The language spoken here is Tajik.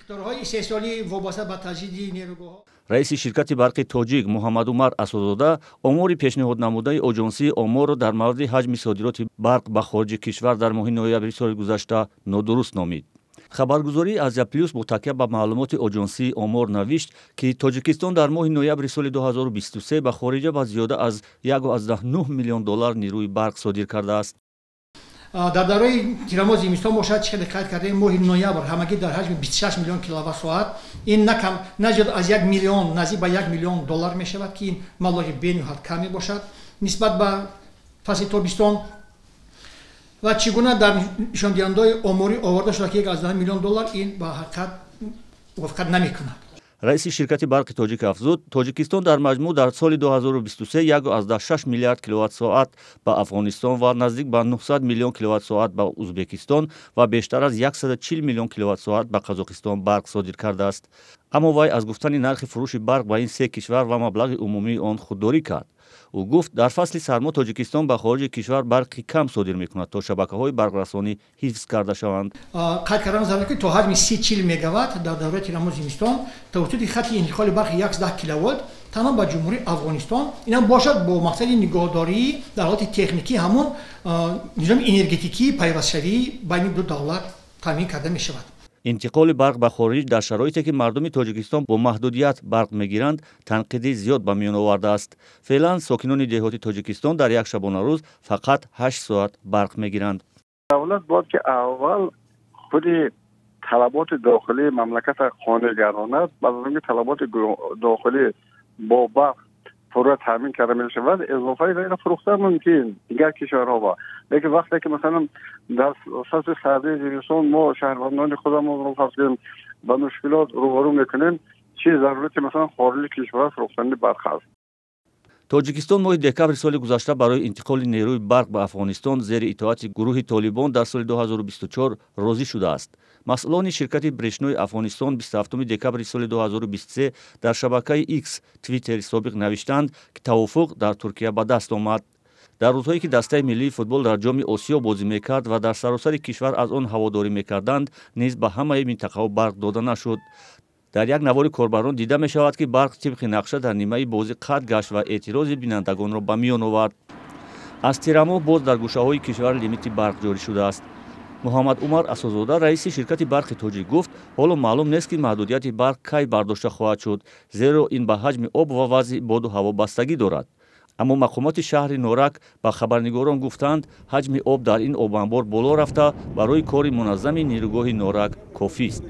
Иқтидорҳои истеҳсолӣ вобаста ба таҷдиди нерӯгоҳҳо. Раиси ширкати барқи тоҷик Муҳаммадумар Асозода омори пешниҳоднамудаи оҷонсии оморро дар мавриди ҳаҷми содироти барқ ба хориҷи кишвар дар моҳи ноябри соли гузашта нодуруст номид. Хабаргузории Азия Плюс бо такя ба маълумоти оҷонсии омор навишт, ки Тоҷикистон дар моҳи ноябри соли 2023 ба хориҷа ба зиёда аз 1,9 миллион доллар нерӯи барқ содир кардааст. Дар давраи тирамоҳ зимистон бошад, чӣ хеле қайд кардем, моҳи ноябр ҳамагӣ дар ҳаҷми 26 миллион киловатт соат, ин на кам, на зиёд аз 1 миллион, наздик ба 1 миллион доллар мешавад, ки ин маблағи бениҳоят кам мебошад нисбат ба фасли тобистон. Ва чӣ гуна дар нишондиҳандаҳои оморӣ оварда шуда, ки 1,9 миллион доллар, ин ба ҳақиқат мувофиқат намекунад. Раиси ширкати барқи тоҷик афзуд, Тоҷикистон дар маҷмӯъ дар соли 2023 1,6 миллиард киловатт-соат ба Афғонистон ва наздик ба 900 миллион киловатт-соат ба Узбекистон ва бештар аз 140 миллион киловатт-соат ба Қазоқистон барқ содир кардааст. Аммо вай аз гуфтани нархи фурӯши барқ ба ин се кишвар ва маблағи умумии он худдорӣ кард. Ӯ гуфт, дар фасли сармо Тоҷикистон ба хориҷи кишвар барқи кам содир мекунад, то шабакаҳои барқрасонӣ ҳифз карда шаванд. Қайд кардан зарур, ки то ҳаҷми 30-40 мегаватт дар давраи тирамоҳ зимистон тавассути хати интиқоли барқи 110 киловолт танҳо ба Ҷумҳурии Афғонистон, инам бошад бо мақсади нигоҳдории дар ҳолати техникӣ ҳамон низоми энергетикии пайвастшавии байни ду давлат таъмин карда мешавад. Интиқоли барқ ба хориҷ дар шароите, ки мардуми Тоҷикистон бо маҳдудият барқ мегиранд, танқиди зиёд ба миён овардааст. Феълан сокинони деҳоти Тоҷикистон дар як шабонарӯз фақат 8 соат барқ мегиранд. Давлат бояд ки аввал худи талаботи дохилии мамлакатро қонеъ гардонад. Баъд аз он ки талаботи дохилӣ бо барқ пурра таъмин карда мешавад, изофаи вайро фурӯхтан мумкин дигар кишварҳо. Лекин вақте ки, масалан, дар фасли сардии зимистон мо шаҳрвандони худамонро, фарз кунем, ба мушкилот рӯбарӯ мекунем, чӣ зарурати, масалан, хориҷи кишвар фурӯхтани барқ аст? Тоҷикистон моҳи декабри соли гузашта барои интиқоли нерӯи барқ ба Афғонистон зери итоати гурӯҳи Толибон дар соли 2024 розӣ шудааст. Масъулони ширкати брешнои Афғонистон 27 декабри соли 2023 дар шабакаи X, Твиттери собиқ, навиштанд, ки тавофуқ дар Туркия ба даст омад. Дар рӯзҳое, ки дастаи миллии футбол дар Ҷоми Осиё бозӣ мекард ва дар саросари кишвар аз он ҳаводорӣ мекарданд, низ ба ҳамаи минтақаҳо барқ дода нашуд. Дар як навори корбарон дида мешавад, ки барқ тибқи нақша дар нимаи бозӣ қатъ гашт ва эътирози бинандагонро ба миён овард. Аз тирамоҳ боз дар гӯшаҳои кишвар лимити барқ ҷорӣ шудааст. Муҳаммад Умар Асозода, раиси ширкати барқи тоҷик, гуфт, ҳоло маълум нест, ки маҳдудияти барқ кай бардошта хоҳад шуд, зеро ин ба ҳаҷми об ва вазъи боду ҳаво бастагӣ дорад. Аммо мақомоти шаҳри Норак ба хабарнигорон гуфтанд, ҳаҷми об дар ин обанбор боло рафта, барои кори муназзами нерӯгоҳи Норак кофист.